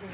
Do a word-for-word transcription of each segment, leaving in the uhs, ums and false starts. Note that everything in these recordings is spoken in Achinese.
Iya.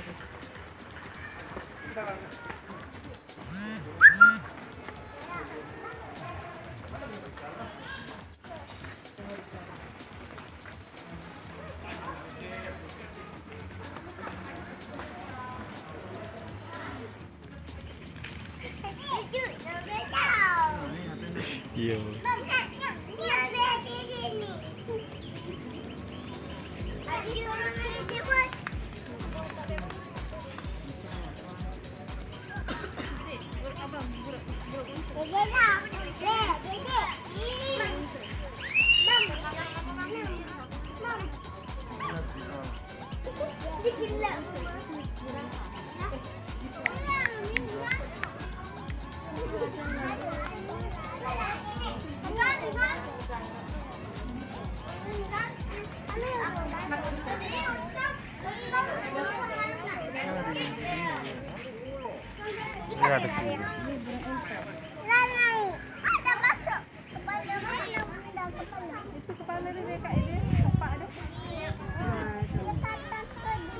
Itu kepala dia dekat dia, tepak dia.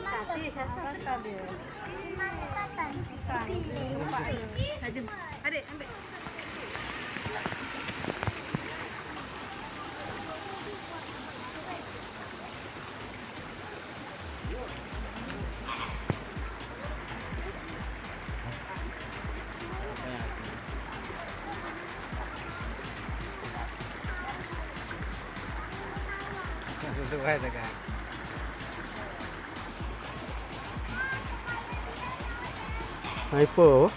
Tapi siapa kata dia? Bukan, itu tepak dia. Adik, ambil. Hai po.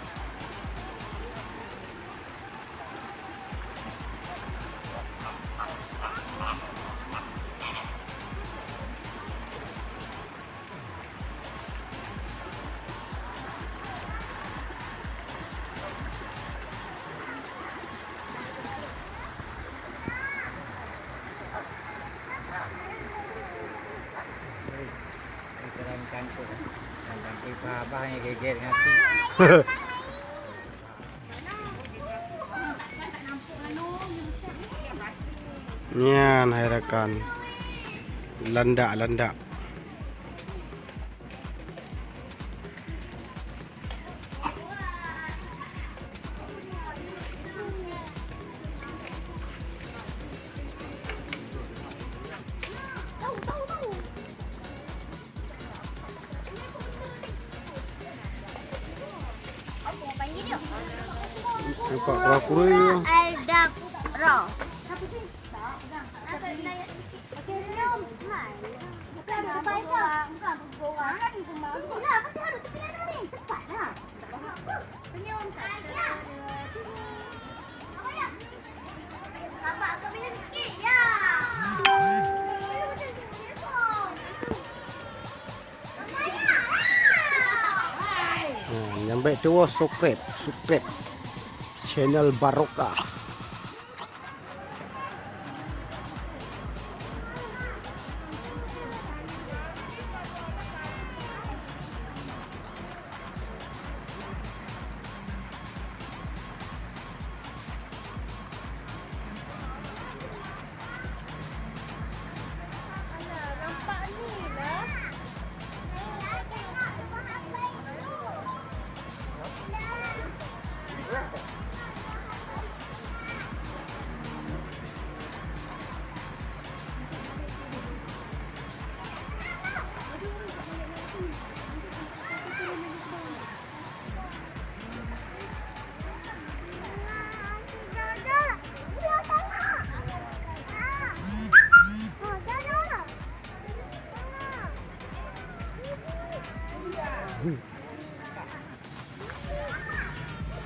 Dalam kantor, dalam kantor, abah yang geget ngasih. Nyan hai rakan. Landak, landak. Nampak kura-kura. Ha, nyang bèk tuwoe subscribe, subscribe channel Barokah.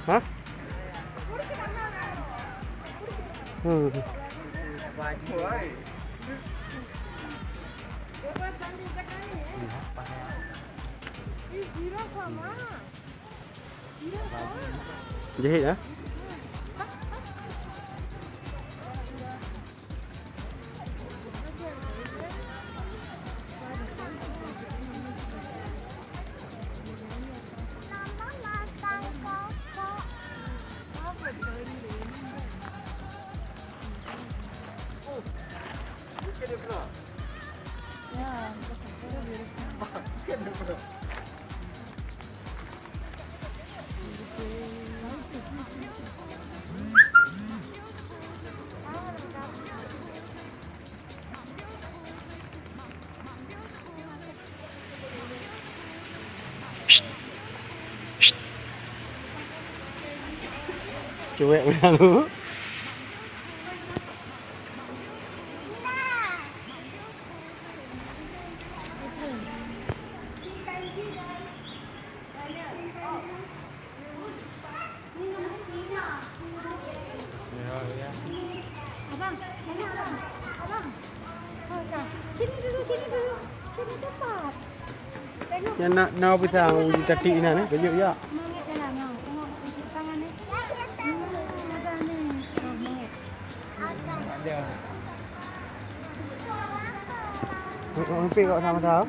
Hah? Hmm. Jahit, ah? Ya, betul. Cuek meunan. Abang, mana abang? Abang. Oh, dah. Sini dulu, sini dulu. Sini cepat. Tengok. Nyan na, na pisang uji tatik inan, eh. Kejut, ya. Mangit jalan, no. Tengok tangan ni. Hmm, abang ni. Oh, mangit. Ada. Mimpi kau sama-sama.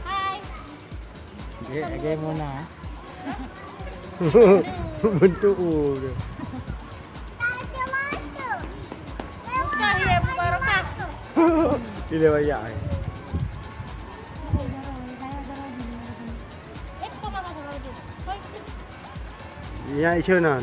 Hai. Dia lagi Mona. Bentuk U dia. Mudah ya, mubarakah. Dia lewat ya. Ya, isu nan.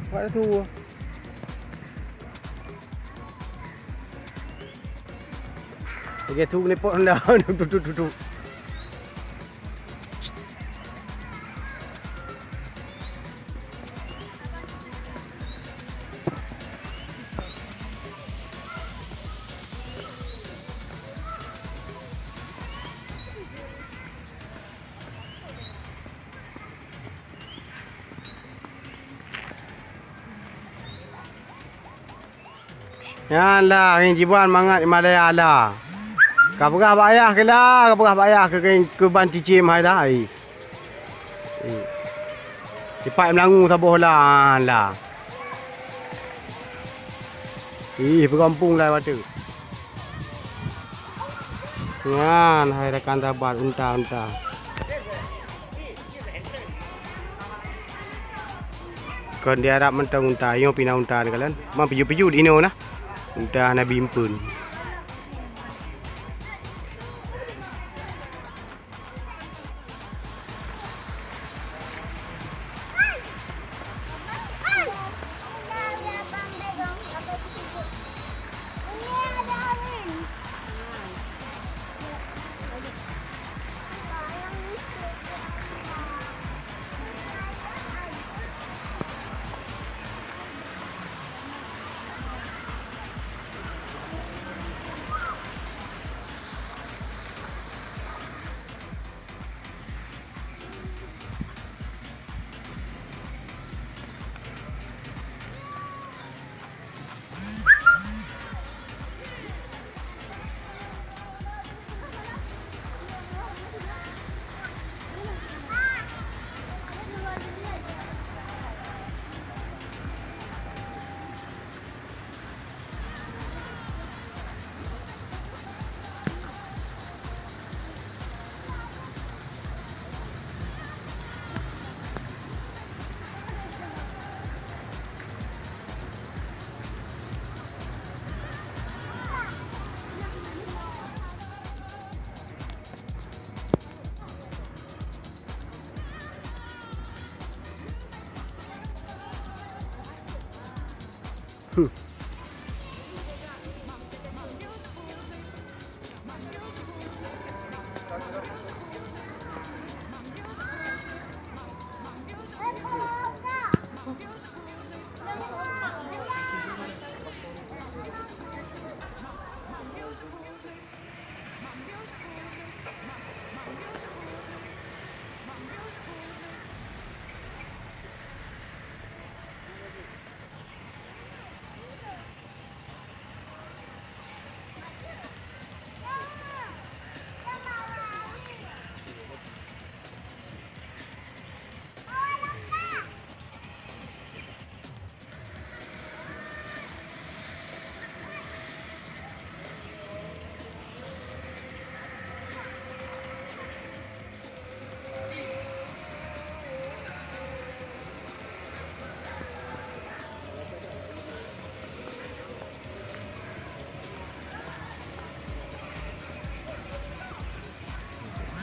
Buat tu. Okey, tu ni pot dah. Tu, tu, tu, tu. Nyan lah, ngon jiban mangat Himalaya lah. Ka peugah bak ayah keu lah, ka peugah bak ayah keu, keu, keu ban cicém hai lah, ai. Ih. Sipat meulangu saboh lah, ha, lah. Ih, peugampông lah batu. Nyan, hai rakan sahabat, unta, unta. Kon di Arab mantong unta, nyoe pih na unta ni kalon. Ma piju-piju di inoe na. Unta Nabi Empeuen.